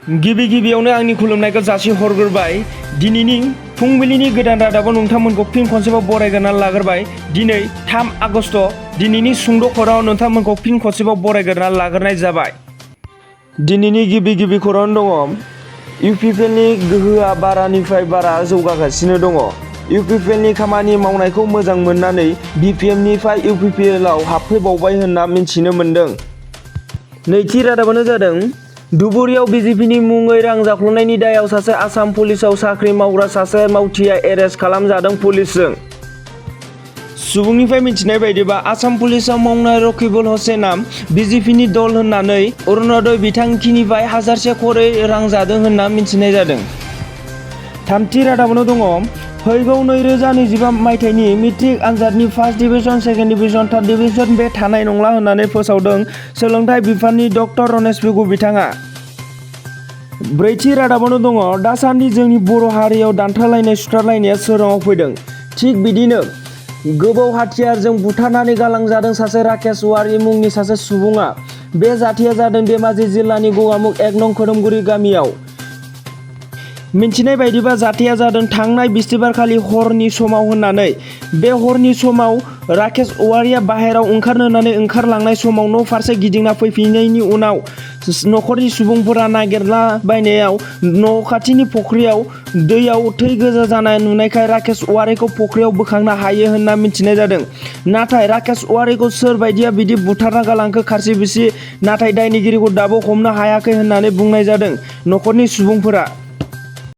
गिबियावनो आंनि खुलुमनायखौ जासिहरग्रोबाय। दिनैनि फुंबिलिनि गोदान रादाबाव नोंथांमोनखौ फिन खनसेबाव बरायग्रोना लाग्रोबाय। दिनै 3 आगस्ट दिनैनि सुंद' खौराङाव नोंथांमोनखौ फिन खनसेबाव बरायग्रोना लाग्रोनाय जाबाय। दिनैनि गिबि खौरां दङ। इउपिपिएलनि गोहोआ बारानिफ्राय बारा जौगागासिनो दङ। इउपिपिएलनि खामानि मावनायखौ मोजां मोननानै बिपिएमनिफ्राय इउपिपिएलआव हाबफैबावबाय होनना मिथिनो मोन्दों। नैथि रादाबानो जादों धुबुरीयाव बिजेपिनि मुङै रां जाख्ल'नायनि दायाव सासे आसाम पुलिसाव साख्रि मावग्रा सासे मावथिआ एरेस्ट खालामजादों पुलिसजों। सुबुंनिफ्राय मिथिनाय बायदिबा आसाम पुलिसाव मावनाय रकिबुल हुसैना बिजेपिनि दल होननानै अरुणोदय बिथांखिनिफ्राय 1000 खरै रां जादों होनना मिथिनाय जादों। थामथि रादाबानो दङ। फैगौ 2025 मायथाइनि मेट्रिक आनजादनि first division, second division, third division बे थानाय नंला होननानै फोसावदों सोलोंथाइ बिफाननि डक्टर रनेश पेगु बिथाङा। ब्रैथि रादाबानो दङ। दासान्दि जोंनि बर' हारियाव दानथारलायनाय सुथारलायनाया सोराङाव फैदों। थिग बिदिनो गोबौ हाथियारजों बुथारनानै गालांजादों सासे राकेश औवारी मुंनि सासे सुबुङा। बे जाथाया जादों धेमाजि जिल्लानि गगामुख 1 नं खोरोमगुरि गामियाव। मिथिनाय बायदिबा जाथाया जादों थांनाय बिस्थिबारखालि हरनि समाव होननानै। बे हरनि समाव राकेश औवारीया बाहेरायाव ओंखारनो होननानै ओंखारलांनाय समाव न' फारसे गिदिंना फैफिननायनि उनाव न'खरनि सुबुंफोरा नागिरलाबायनायाव न' खाथिनि फख्रियाव दैयाव थै गोजा जानाय नुनायखाय राकेश औवारीखौ फख्रियाव बोखांनो हायो होनना मिथिनाय जादों। नाथाय राकेश औवारीखौ सोर बायदिया बिदि बुथारना गालांखो खारसि बिसि, नाथाय दायनिगिरिखौ दाबो हमनो हायाखै होननानै बुंनाय जादों न'खरनि सुबुंफोरा।